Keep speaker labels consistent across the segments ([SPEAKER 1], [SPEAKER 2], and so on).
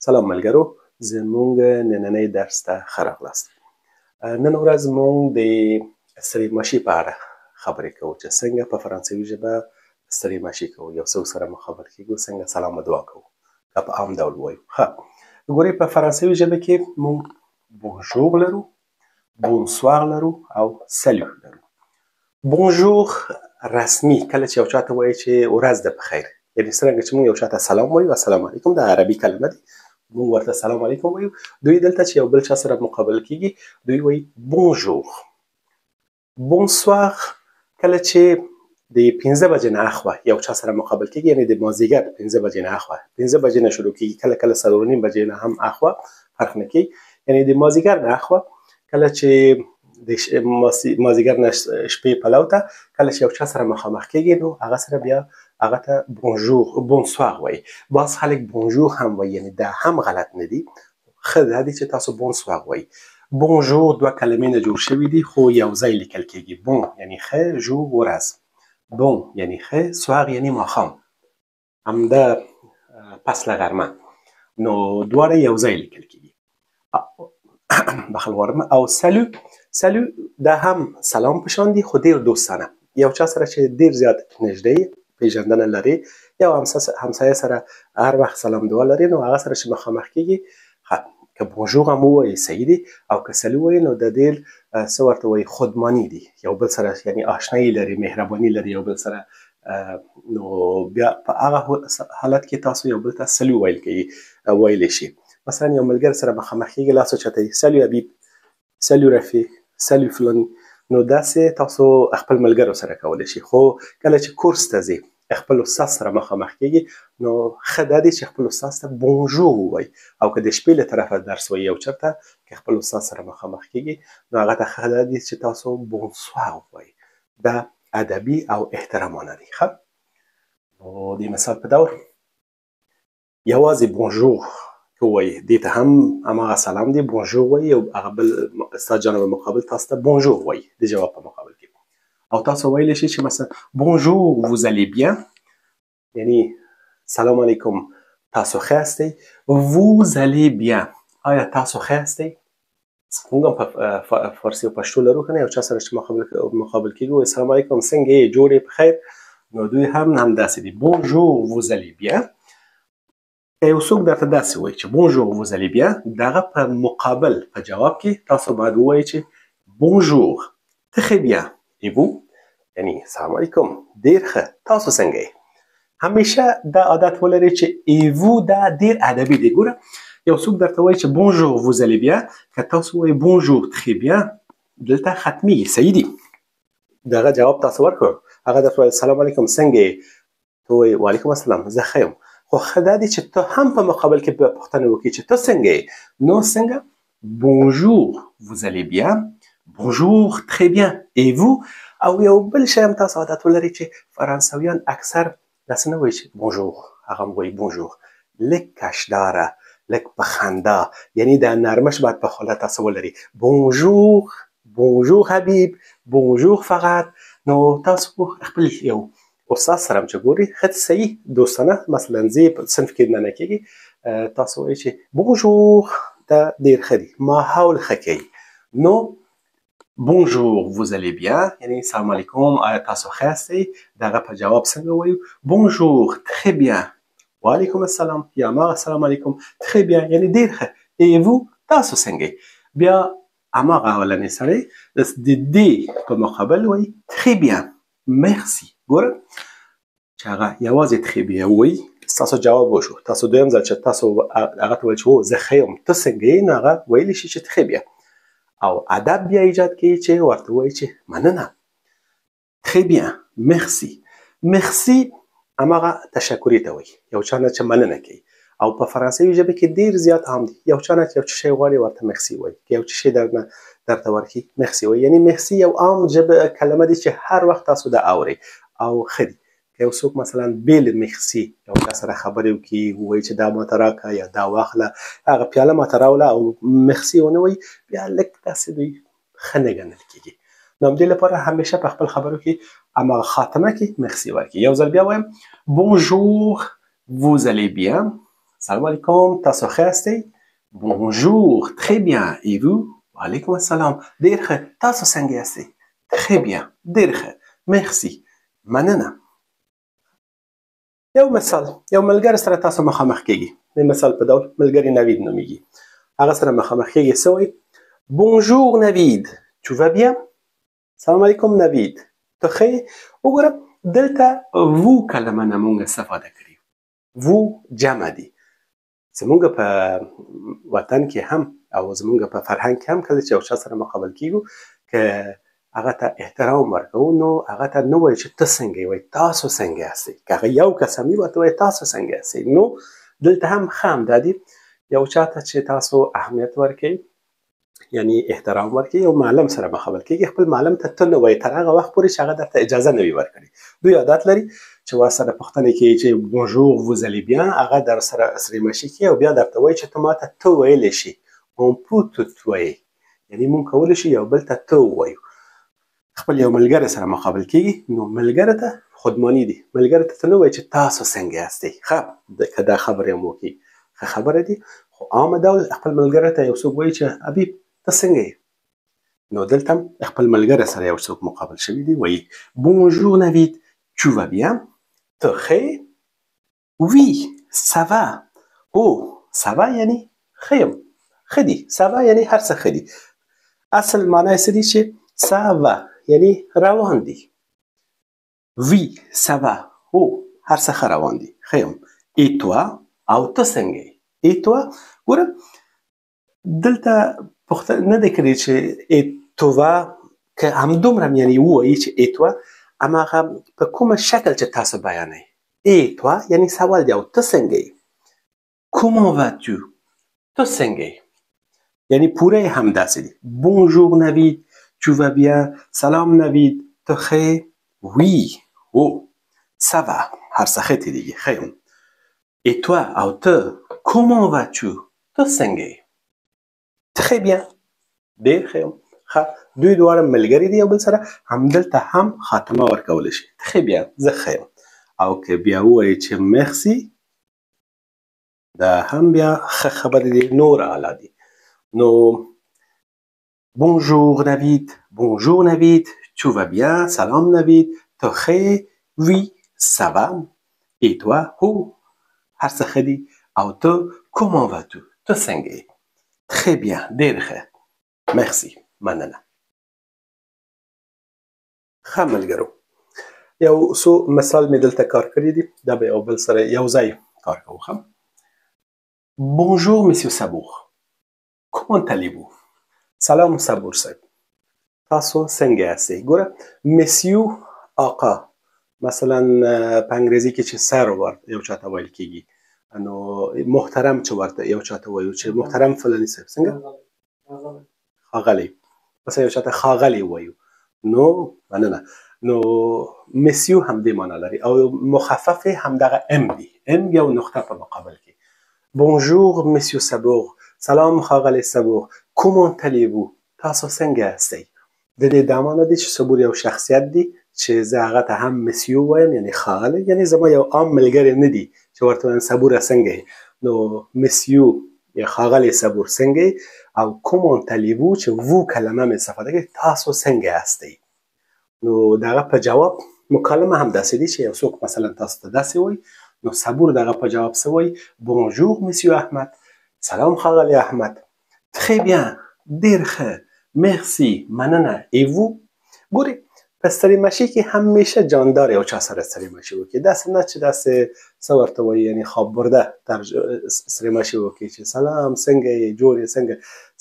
[SPEAKER 1] سلام ملګرو، زمونږ نننۍ درس ته ښه راغلاست. نن ورځ مونږ د ستړي مشي په اړه خبرې کوو چې څنګه په فرانسوي ژبه ستړي مشي کوو، یو څوک سره مخابر کېږو، څنګه سلام او دعا کوو، که په عام ډول وایو. ښه ګورئ، په فرانسوي ژبه کې مونږ بونژور لرو، بونسوار لرو او سلو لرو. بونژور رسمي کله چې یو چاته وایي چې ورځ د په خیر، یعنی څرنګه چې موږ یو چاته سلام وایو، السلام علیکم، دا عربي کلمه دی، موږ ورته سلام علیکم وایو. دوی دلته چې یو بل چا سره مقابل کیږي، دوی وایي بونژور. بونسوار کله چې د 5 بجې نه اخوا یو چا سره مقابل کیږي، یعنی د مازدیګر 5 بجې نه اخوا، 5 بجې نه شروع کیږي، کله کله 4:30 بجې نه هم اخوا، فرق نه کوي، یعنی د مازدیګر نه اخوا کله چې د مازدیګر نه شپې پلو ته کله چې یو چا سره مخامخ کیږي، نو هغه سره بیا هغه ته بونژور بونسوار وایي. بعض خلک بونژور هم وایي، یعنی دا هم غلط نه دي، ښه دا دي چې تاسو بونسوار وایي. بونژور دوه کلمې نه جوړ شوي دي، خو یو ځای لیکل کیږي. بون یعنی ښه، ژور ورځ، بون یعنی ښه، سوار یعنی ماښام، همدا پس له غرمه، نو دواړه یو ځای لیکل کیږي. بخل غواړم. او سلو، سلو دا هم سلام په شان دي، خو ډېر دوستانه، یو چا سره چې ډېر زیات نږدې پیژندنه لري، یو همسایه سره هر وخت سلام دعا لري، نو هغه سره چې مخامخ کیږي، که بونژور هم ووایي صحیح دي، او که سلو ووایي نو د ډېر څه ورته وایي، خودمانی دي، یو بل سره یعنی آشنایی لري، مهرباني لري یو بل سره، نو بیا په هغه حالت کې تاسو یو بل ته سلو ویل کوي، ویلی شي. مثلا یو ملګری سره مخامخ کیږي، لاس اوچتوي، سلو حبیب، سلو رفیع، سلو فلانی، نو داسې تاسو خپل ملګرو سره کولی شي. خو کله چې کورس ته ځئ، خپل استاد سره مخامخ کیږي، نو ښه دا دی چې خپل استاد ته بونژور ووایي، او که د شپې له طرفه درس وایي یو چېرته که خپل استاد سره مخامخ کیږي، نو هغه ته ښه دا دی چې تاسو بونسوار ووایي. دا ادبي او احترامانه دی. ښه، نو د مثال په دور یوازې بونژور که ووایي، دې ته هم هماغه سلام دی، بونژور وایي، او هغه بل استاد جانب مقابل تاسو ته بونژور وایي د جواب په مقابل کې. او تاسو ویلی شئ چې مثلا بونژور vous allez bien، یعنی سلام علیکم، تاسو ښه یاستئ. vous allez bien، آیا تاسو ښه یاستئ؟ موږ هم په فارسي او پښتو لرو که نه، یو چا سره چې مقابل کېږي وایي سلام علیکم، څنګه یې، جوړ یې، په خیر؟ نو دوی هم همداسې دي، بونژور vous allez bien. که یو څوک درته داسې وایي چې بونژور vous allez bien، دغه په مقابل په جواب کې تاسو باید ووایئ چې بونژور très bien et vous، یعنی سلام علیکم، ډېر ښه، تاسو څنګه یې؟ همیشه دا عادت ولرئ چې et vous دا ډېر ادبي دی. ګوره یو څوک درته وایي چې بونژور vous allez bien، که تاسو وایئ بونژور très bien، دلته ختمېږي، صحیح دي، دغه جواب تاسو ورکړ، هغه درته وایي سلام علیکم، څنګه یې؟ ته وایې وعلیکم السلام، زه ښه یم. خو ښه دا دی چې ته هم په مقابل کې بیا پوښتنه وکړې چې ته څنګه یې؟ نو څنګه؟ بونژور vous allez bien، بونژور très bien et vous. او یو بل شی هم تاسو عادت ولرئ چې فرانسویان اکثر داسې نه وایي چې بونژور، هغه هم وایي بونژور، لږ کشداره، لږ په خندا، یعنی دا نرمش باید په خوله تاسو ولرئ، بونژور، بونژور حبیب، بونژور فقط. نو تاسو خپل یو استاد سره هم چې ګورئ، ښه صحیح دوستانه، مثلا ځئ په صنف کې دننه کېږي، تاسو وایئ چې بونژور، دا ډېر ښه دي، ماحول ښه کوي. نو بونژور vous allez bien، یعنی سلام علیکم، آیا تاسو ښه یاستئ؟ دغه په جواب څنګه وایو؟ بونژور très bien، وعلیکم السلام، یا هماغه سلام علیکم، très bien یعنی ډېر ښه، et vous تاسو څنګه یئ؟ بیا هماغه اولنی سړی د دې په مقابل وایي très bien merci. ګوره چې هغه یوازې très bien وایي، ستاسو جواب وشو. تاسو دویم ځل چې تاسو هغه ته وویل چې هو زه ښه یم، ته څنګه یې؟ نو هغه ویلی شي چې très bien. او ادب بیا ایجاد کوي چې ورته ووایي چې مننه، très bien merci. merci هماغه تشکري ته وایي، یو چا نه چې مننه کوي. او په فرانسوي ژبه کې ډېر زیات عام دي، یو چا نه چې یو څه شی غواړي ورته merci وایي، که یو څه شی درته ورکړي merci وایي. یعنی merci یو عام ژبه کلمه دي چې هر وخت تاسو دا اورئ او ښه دي. که یو څوک مثلا بې له merci یو چا سره خبرې وکړي، ووایي چې دا ماته راکړه یا دا واخله، هغه پیاله ماته راوله، او merci ونه وایي، بیا لږ داسې دوی ښه نه ګڼل کېږي. نو همدې لپاره همیشه په خپل خبرو کې هماغه خاتمه کې merci ورکړي. یو ځل بیا وایم، بونژور vous allez bien، سلام علیکم، تاسو ښه یاستئ؟ Bonjour، très bien، et vous؟ وعلیکم السلام، ډېر ښه، تاسو څنګه یاستئ؟ Très bien، ډېر ښه، merci، مننه. یو مثال، یو ملګری سره تاسو مخامخ کیږي، د مثال په ډول ملګری نوید نومیږي، هغه سره مخامخ کیږي، څه وایي؟ Bonjour نوید، tu vas bien؟ سلام علیکم نوید، ته ښه یې؟ وګوره دلته vous کلمه نه مونږ استفاده کړې، vous جمع دي. زمونږ په وطن کې هم او زمونږ په فرهنګ کې هم کله چې یو چا سره مقابل کیږو، که هغه ته احترام ورکوو نو هغه ته نه وایي چې ته څنګه یې، وایي تاسو څنګه یاستئ. که هغه یو کس هم وي ورته وایي تاسو څنګه یاستئ. نو دلته هم ښه همدا دي، یو چا ته چې تاسو اهمیت ورکوئ، یعنی احترام ورکوي، یو معلم سره مقابل کیږي، خپل معلم ته ته نه وایي تر هغه وخت پورې چې هغه درته اجازه نه وي ورکړې. دوی عادت لري چې ورسره پوښتنه کوي چې bonjour vous allez bien، هغه در سره سرې مشي کوي او بیا درته وایي چې ته ماته ته ویلی شي، on peut tutoyer، یعنی مونږ کولی شو یو بل ته ته ووایو. خپل یو ملګری سره مقابل کیږي نو ملګری ته خودمانی دي، ملګری ته ته نه وایي چې تاسو څنګه یاستئ، ښه که دا خبرې هم وکړي ښه خبره دي، خو عامه ډول خپل ملګری ته یو څوک وایي چې حبیب ته څنګه یې، نو دلته هم خپل ملګری سره یو څوک مقابل شوي دي، وایي bonjour نوید، tu vas bien؟ ته ښه یې؟ Oui، ça va. هو ça va یعنی ښه یم، ښه دي، ça va یعنی هر څه ښه دي. اصل معنی یې څه دي چې ça va یعنی روان دي. Oui، ça va، هو هر څه ښه روان دي، ښه یم. Et toi؟ او ته څنګه یې؟ Et toi؟ ګوره دلته پوښتنه نه دی کړې چې et toi، که همدومره هم یعنی ووایي چې et toi، اما هغه په کومه شکل چې تاسو بیانوئ. Et toi یعنی سوال دی، او ته څنګه یې؟ Comment vas-tu؟ ته څنګه یې؟ یعنی پوره یې همداسې دي. Bonjour نوید، tu vas bien؟ سلام نوید، ته ښه یې؟ Oui، هو، ça va، هر څه ښه تېرېږي، ښه یم. Et toi؟ او ته؟ Comment vas-tu؟ ته څنګه یې؟ Très bien، ډېر ښه یم. ښه، دوی دواړه ملګري دي یو بل سره، همدلته هم خاتمه ورکولی شي. Très bien، زه ښه یم. او که بیا ووایي چې merci، دا هم بیا ښه خبرې دي، نور اعلی دي. نو Bonjour Navid، bonjour Navid، tu vas bien؟ سلام نوید، ته ښه یې؟ Oui، ça va. Et toi؟ هو، هر څه ښه دي. او ته؟ Comment vas-tu؟ ته څنګه یې؟ Très bien، ډېر ښه، merci، مننه. ښه ملګرو، یو څو مثال مې دلته کار کړی دي، دا به یو بل سره یو ځای کار کوو. ښه، Bonjour monsieur Sabour، comment allez-vous؟ سلام صبور صاحب، تاسو څنګه یاستئ؟ ګوره monsieur آقا، مثلا په انګریزي کې چې sir ورته یو چاته ویل کیږي، نو محترم چې ورته یو چاته وایو چې محترم فلاني صاحب، څنګه؟ ښاغلی، مثلا یو چاته ښاغلی وایو، نو مننه. نو monsieur هم دې معنا لري او مخفف یې همدغه M دی، M یو نقطه په مقابل کې. Bonjour monsieur Sabour، سلام ښاغلی صبور، comment allez-vous؟ تاسو څنګه یاستئ؟ د دې دا معنا دی چې صبور یو شخصیت دی چې زه هغه ته هم monsieur وایم، یعنی ښاغلی، یعنی زما یو عام ملګری نه دی چې ورته وایم صبوره څنګه یې، نو monsieur یا ښاغلی صبور څنګه یې، او comment allez-vous چې vous کلمه مې استفاده کړې، تاسو څنګه یاستئ. نو د هغه په جواب مکالمه هم داسې دی چې یو څوک مثلا تاسو ته داسې وایي، نو صبور دغه په جواب څه وایي؟ Bonjour monsieur احمد، سلام ښاغلی احمد، très bien، ډېر ښه، merci، مننه، et vous؟ ګورئ په ستړي مشي کې همیشه جاندار یو چا سره ستړي مشي وکړي، داسې نه چې داسې څه ورته وایي، یعنی خواب برده ستړي مشي وکړي چې سلام څنګه یې، جوړ یې څنګه.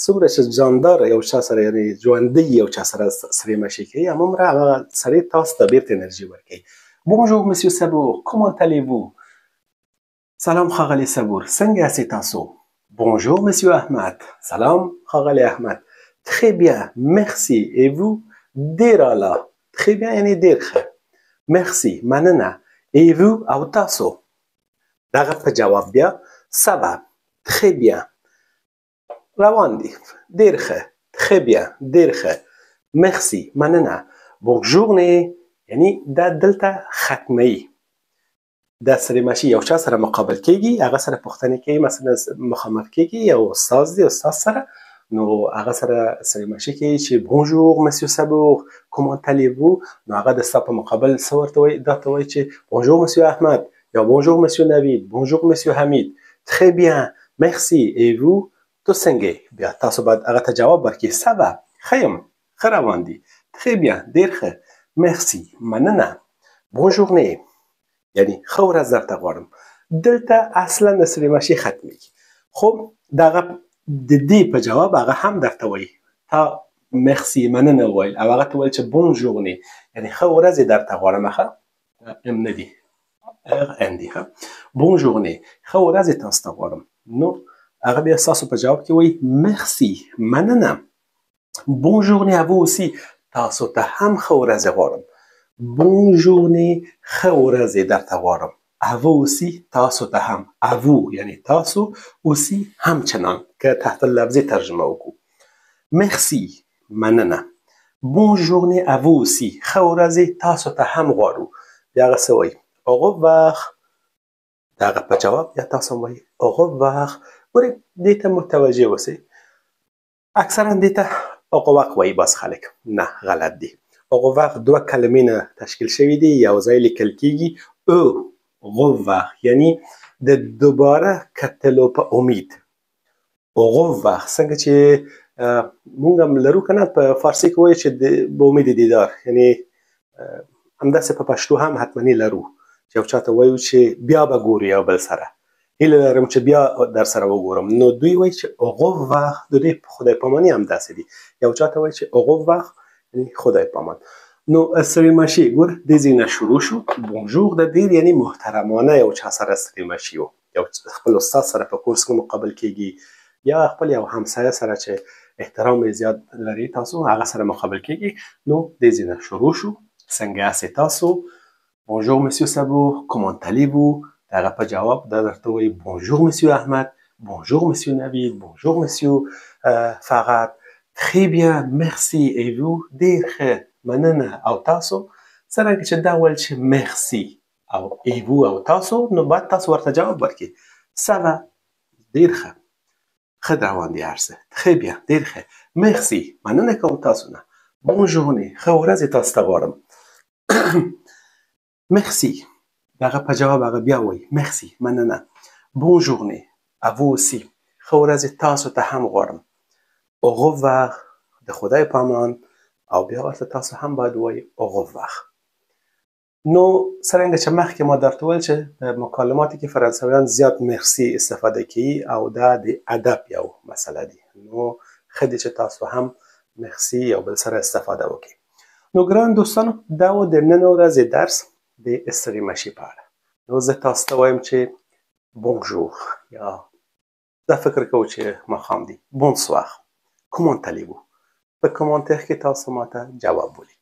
[SPEAKER 1] څومره چې جاندار یو چا سره، یعنی ژوندی یو چا سره ستړي مشي کوي، همومره هغه سړی تاسو ته بېرته انرژي ورکوي. Bonjour monsieur Sabour، comment allez-vous؟ سلام ښاغلی صبور، څنګه یاستئ تاسو؟ Bonjour monsieur احمد، سلام ښاغلی احمد، très bien، merci، et vous؟ ډېر اعلی، très bien یعنی ډېر ښه، merci مننه، et vous او تاسو؟ دغه په جواب بیا ça va، très bien، روان دي، ډېر ښه، très bien ډېر ښه، merci مننه، bonne journée، یعنی دا دلته ختموي. د سرې ماشي یو چا سره مقابل کیږي، هغه سره پوښتنې کوي، مثلا مخامخ کیږي، یو استاد دی، استاد سره، نو هغه سره سرې ماشي کوي چې bonjour monsieur صبور comment allez-vous. نو هغه د ستا په مقابل څه ورته وایي؟ دا ته وایي چې bonjour monsieur احمد یا bonjour monsieur نوید، bonjour monsieur حمید، très bien merci et vous، تو څنګه؟ بیا تاسو باید هغه ته جواب ورکړئ، ça va، ښه یم، ښه روان دي، très bien، ډېر ښه، merci، مننه، bonne journée، یعنی ښه ورځ درته غواړم. دلته اصلا د سرې ماشي ختمېږي، خو دغه د دې په جواب هغه هم درته وایي تا merci مننه وویل، او هغه ته وویل چې bonne journée، یعنی ښه ورځ درته غواړم. ښه ام نه دي، ار ان دي، ښه bonne journée، ښه ورځ تاسو ته غواړم. نو هغه بیا ستاسو په جواب کې وایي merci مننه، bonne journée à vous aussi، تاسو ته هم ښه ورځ غواړم. bonne journée ښه ورځ درته غواړم، à vous aussi تاسو ته هم، à vous یعنی تاسو، aussi همچنان که تحت اللفظي ترجمه وکړو. merci مننه، bonne journée à vous aussi، ښه ورځ تاسو ته هم غواړو. بیا هغه څه وایي؟ au revoir. د هغه په جواب بیا تاسو هم وایي au revoir. ګورئ دې ته متوجه اوسئ، اکثرا دې ته au revoir وایي بعض خلک، نه غلط دي. au revoir دوه کلمې نه تشکیل شوي دي، یو ځای لیکل کیږي au revoir، یعنی د دوباره کتلو په امید. au revoir څنګه چې مونږ هم لرو که نه، په فارسي کې وایي چې به امید دیدار، یعنی همداسې په پښتو هم حتمني لرو چې یو چا ته وایو چې بیا به ګورو یو بل سره، هیله لرم چې بیا در سره وګورم. نو دوی وایي چې au revoir، د دوی خدای پاماني همداسې دي، یو چا ته وایي چې au revoir یعنی خدای پامان. نو سرې ماشي ګور دې ځای نه شروع شو. bonjour د ډېر یعنی محترمانه یو چا سره سرې ماشي و، یو خپل استاد سره په کورس کې مقابل کیږي، یا خپل یو همسایه سره چې احترام یې زیات لري تاسو هغه سره مقابل کیږي. نو دې ځای نه شروع شو، څنګه یاست تاسو، bonjour monsieur صبور comment allez-vous. د هغه په جواب دا درته وایي bonjour monsieur احمد، bonjour monsieur نوید، bonjour monsieur فرهاد، très bien merci et vous، ډېر ښه مننه او تاسو. څرنګه چې دا ویل چې merci او et vous او تاسو، نو باید تاسو ورته جواب ورکړئ ça va، ډېر ښه، ښه روان دي هر څه، très bien ډېر ښه، merci مننه کوم تاسو نه، bonne journée ښه ورځ تاسو ته غواړم. merci د هغه په جواب هغه بیا وایي merci مننه، bonne journée à vous aussi، ښه ورځ تاسو ته هم غواړم، au revoir د خدای پامان، او بیا ورته تاسو هم باید ووایئ au revoir. نو څرنګه چې مخکې ما درته وویل چې په مکالماتو کې فرانسویان زیات merci استفاده کوي او دا د ادب یو مسله دی، نو ښه دی چې تاسو هم merci یو بل سره استفاده وکړئ. نو ګران دوستانو، دا و د نن ورځې درس د استري مشي په اړه. نو زه تاسو ته وایم چې bonjour، یا دا فکر کوو چې ماښام دی، bonsoir، comment allez-vous. په commentaire کې تاسو ماته جواب ولیکئ.